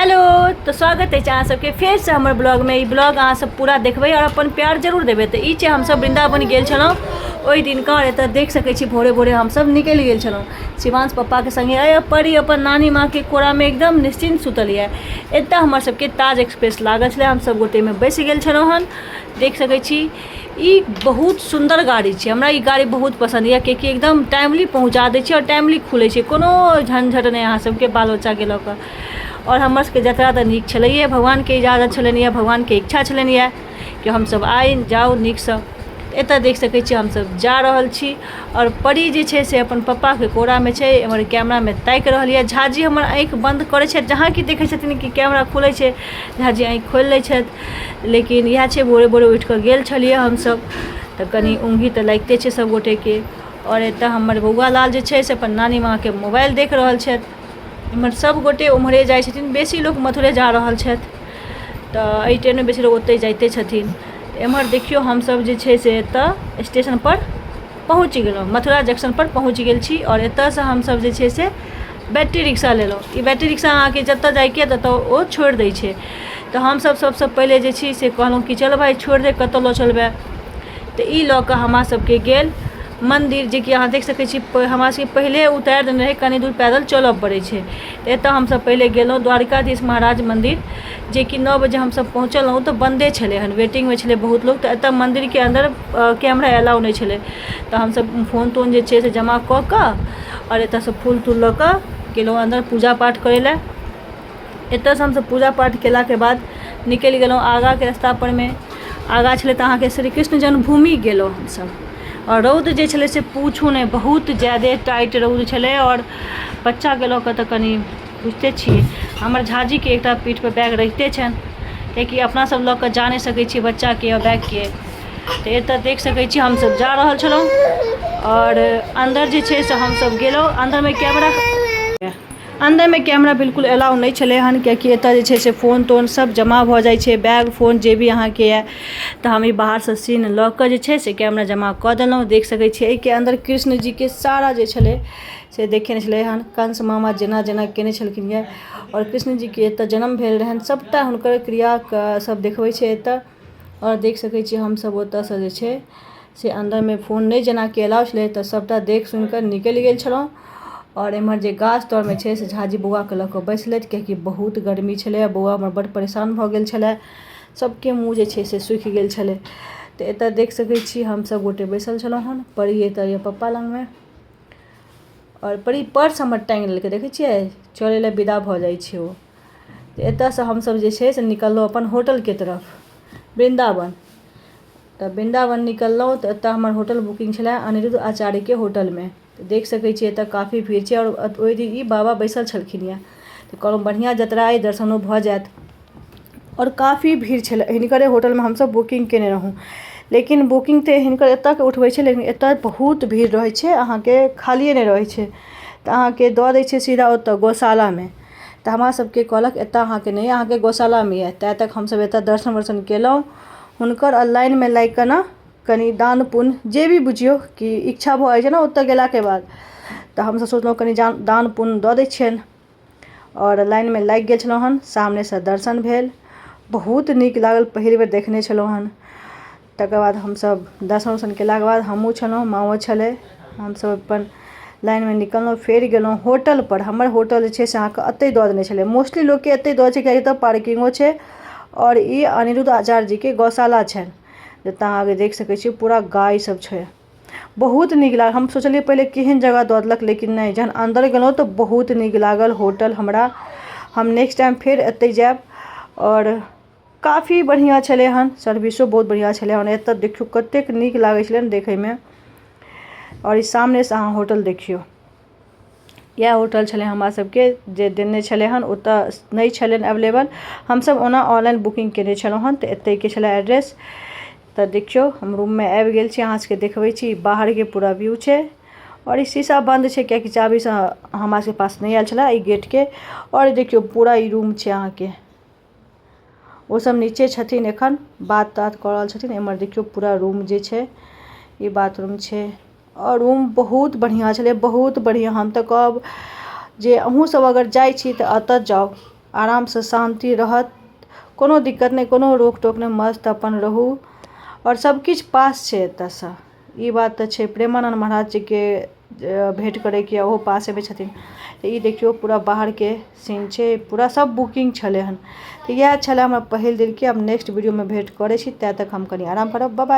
Hello, तऽ स्वागत अछि अहाँ सबके फेरसँ हमर ब्लॉगमे। ई ब्लॉग अहाँ सब पूरा देखबै आओर अपन प्यार जरूर देबै। तऽ ई छै, हमसब वृन्दावन गेल छलहुँ ओहि दिनका आओर एतऽ देख सकै छी, भोरे भोरे हमसब निकलि गेल छलहुँ शिवांश पप्पाके सङ्गे। परी अपन नानी माँके कोरामे एकदम निश्चिन्त सुतल यऽ। एतऽ हमर सबके ताज एक्सप्रेस लागल छलै, हमसब गोटेमे बैसि गेल छलहुँ हन। देख सकै छी, ई बहुत सुन्दर गाड़ी छै। हमरा ई गाड़ी बहुत पसन्द यऽ, किएकि एकदम टाइमली पहुँचा दै छै आओर टाइमली खुलै छै, कोनो झंझट नहि अहाँ सबके बाल बच्चाके लऽ कऽ। आओर हमर सबके यात्रा तऽ नीक छलैए, भगवानके इजाजत छलनि यऽ, भगवानके इच्छा छलनि यऽ कि हमसब आइ जाउ नीकसँ। एतऽ देख सकै छी, हमसब जा रहल छी आओर परी जे छै से अपन पप्पाके कोरामे छै, एम्हर कैमरामे ताकि रहल यऽ। झाजी हमर आँखि बन्द करै छथि, जहाँ कि देखै छथिन कि कैमरा खुलै छै, झाजी आँखि खोलि लै छथि। लेकिन इएह छै, भोरे भोरे उठि कऽ गेल छलियै हमसब तऽ कनि ऊँघी तऽ लागिते छै सब गोटेके। आओर एतऽ हमर बौआ लाल जे छै से अपन नानी माँके मोबाइल देख रहल छथि। एम्हर सब गोटे ओम्हरे जाइ छथिन, बेसी लोक मथुरे जा रहल छथि, तऽ एहि ट्रेनमे बेसी लोक ओतहि जाइते छथिन। एम्हर देखियौ, हमसब जे छै से एतऽ स्टेशनपर पहुँच गेलहुँ, मथुरा जंक्शनपर पहुँच गेल छी। आओर एतऽसँ हमसब जे छै से बैटरी रिक्शा लेलहुँ। ई बैटरी रिक्शा अहाँके जतऽ जाइके ततऽ ओ छोड़ि दै छै। तऽ हमसब सबसँ पहिले जे छी से कहलहुँ कि चल भाइ, छोड़ि दे, कतऽ लऽ चलबै? तऽ ई लऽ कऽ हमरा सबके गेल मन्दिर, जेकि अहाँ देख सकै छी, हमरा सबके पहिले उतारि देने रहै, कनि दूर पैदल चलऽ पड़ै छै। तऽ एतऽ हमसब पहिले गेलहुँ द्वारिकाधीश महाराज मन्दिर, जेकि 9 बजे हमसब पहुँचलहुँ तऽ बन्दे छलै हन, वेटिंगमे छलै बहुत लोक। तऽ एतऽ मन्दिरके अन्दर कैमरा एलाउ नहि छलै, तऽ हमसब फोन तोन जे छै से जमा कऽ कऽ आओर एतऽसँ फूल तूल लऽ कऽ गेलहुँ अन्दर पूजा पाठ करै लए। एतऽसँ हमसब पूजा पाठ केलाके बाद निकलि गेलहुँ आगाँके रस्ता परमे। आगाँ छलै तऽ अहाँके श्री कृष्ण जन्मभूमि गेलहुँ हमसब। आओर रौद जे छलै से पूछू नहि, बहुत जादे टाइट रौद छलै। आओर बच्चाके लऽ कऽ तऽ कनि बुझिते छियै। हमर झाजीके एकटा पीठपर बैग रहिते छनि, किएकि अपना सब लऽ कऽ जा नहि सकै छियै बच्चाके आओर बैगके। तऽ एतऽ देख सकै छी, हमसब जा रहल छलहुँ आओर अन्दर जे छै से हमसब गेलहुँ। अन्दरमे कैमरा बिल्कुल एलाउ नहि छलै हन, किएकि एतऽ जे छै से फोन तोन सब जमा भऽ जाइ छै, बैग फोन जे भी अहाँके यऽ। तऽ हम ई बाहरसँ सीन लऽ कऽ जे छै से कैमरा जमा कऽ देलहुँ। देख सकै छियै, एहिके अन्दर कृष्ण जीके सारा जे छलै से देखेने छलै हन, कंस मामा जेना जेना केने छलखिन यऽ आओर कृष्ण जीके एतऽ जन्म भेल रहनि, सबटा हुनकर क्रियाके सब देखबै छै एतऽ। आओर देख सकै छियै, हमसब ओतऽसँ जे छै से अन्दरमे फोन नहि जेनाकि एलाउ छलै, तऽ सबटा देख सुनिकऽ निकलि गेल छलहुँ। आओर एम्हर जे गाछ तरमे छै से झाजी बौआके लऽ कऽ बैसलथि, किएकि बहुत गर्मी छलै, बौआ हमर बड्ड परेशान भऽ गेल छलै, सबके मुँह जे छै से सुखि गेल छलै। तऽ एतऽ देख सकै छी, हमसब गोटे बैसल छलहुँ हन। परी एतऽ यऽ पप्पा लगमे आओर परी पर्स हमर टाँगि लेलकै, देखै छियै, चलै लए विदा भऽ जाइ छै ओ। तऽ एतऽसँ हमसब जे छै से निकललहुँ अपन होटलके तरफ वृन्दावन। तऽ वृन्दावन निकललहुँ तऽ एतऽ हमर होटल बुकिंग छलै अनिरुद्ध आचार्यके होटलमे। तऽ देख सकै छियै, एतऽ काफी भीड़ छै। आओर ओहि दिन ई बाबा बैसल छलखिन यऽ, तऽ कहलहुँ बढ़िआँ जतरा अइ, दर्शनो भऽ जायत। आओर काफी भीड़ छलै। हिनकरे होटलमे हमसब बुकिंग केने रहौं, लेकिन बुकिंग तऽ हिनकर एतऽके उठबै छै, लेकिन एतऽ बहुत भीड़ रहै छै, अहाँके खालिये नहि रहै छै, तऽ अहाँके दऽ दै छै सीधा ओतऽ गौशालामे। तऽ हमरा सबके कहलक एतऽ अहाँके नहि, अहाँके गौशालामे यऽ। ता तक हमसब एतऽ दर्शन वर्शन केलहुँ हुनकर आओर लाइनमे लागि कऽ ने कनि दान पुण्य जे भी बुझियौ कि इच्छा भऽ जाइ छै ने ओतऽ गेलाके बाद, तऽ हमसब सोचलहुँ कनि दान पुण्य दऽ दै छियनि। आओर लाइनमे लागि गेल छलहुँ हन। सामनेसँ दर्शन भेल, बहुत नीक लागल, पहिल बेर देखने छलहुँ हन। तकर बाद हमसब दर्शन उर्शन केलाके बाद हमहूँ छलहुँ, माँओ छलै, हमसब अपन लाइनमे निकललहुँ, फेर गेलहुँ होटलपर। हमर होटल जे छै से अहाँके एतहि दऽ देने छलै। मोस्टली लोकके एतहि दऽ छै, किएकि एतऽ पार्किंगो छै। आओर ई अनिरुद्ध आचार्य जीके गौशाला छनि, जतऽ अहाँके देख सकै छियै, पूरा गाय सब छै। बहुत नीक लागल। हम सोचलियै पहिले केहन जगह दऽ देलक, लेकिन नहि, जहन अन्दर गेलहुँ तऽ बहुत नीक लागल होटल हमरा। हम नेक्स्ट टाइम फेर एतहि जायब। आओर काफी बढ़िआँ छलै हन, सर्विसो बहुत बढ़िआँ छलै हन। एतऽ देखियौ, कतेक नीक लागै छलै हन देखैमे। आओर ई सामनेसँ अहाँ होटल देखियौ, इएह होटल छलै हमरा सबके जे देने छलै हन। ओतऽ नहि छलै एवलेबल, हमसब ओना ऑनलाइन बुकिंग केने छलहुँ हन, तऽ एतैके छलै एड्रेस। तऽ देखियौ, हम रूममे आबि गेल छी, अहाँ सबके देखबै छी, बाहरके पूरा व्यू छै। आओर ई शीशा बन्द छै, किएकि चाभीसँ हमरा सबके पास नहि आयल छलै एहि गेटके। आओर देखियौ, पूरा ई रूम छै अहाँके। ओ सब नीचे छथिन, एखन बात तात कऽ रहल छथिन। एम्हर देखियौ, पूरा रूम जे छै, ई बाथरूम छै। आओर रूम बहुत बढ़िआँ छलै, बहुत बढ़िआँ। हम तऽ कहब जे अहूँ सब अगर जाइ छी तऽ एतऽ जाउ। आरामसँ शान्ति रहत, कोनो दिक्कत नहि, कोनो रोक टोक नहि, मस्त अपन रहू। आओर सब किछु पास छै एतऽसँ, ई बात तऽ छै। प्रेमानन्द महाराज जीके भेंट करैके ओहो पासेमे छथिन। तऽ ई देखियौ पूरा बाहरके सीन छै, पूरा सब बुकिंग छलै हन। तऽ इएह छलै हमर पहिल दिनके। आब नेक्स्ट वीडियोमे भेंट करै छी, तै तक हम कनि आराम करब। बाय।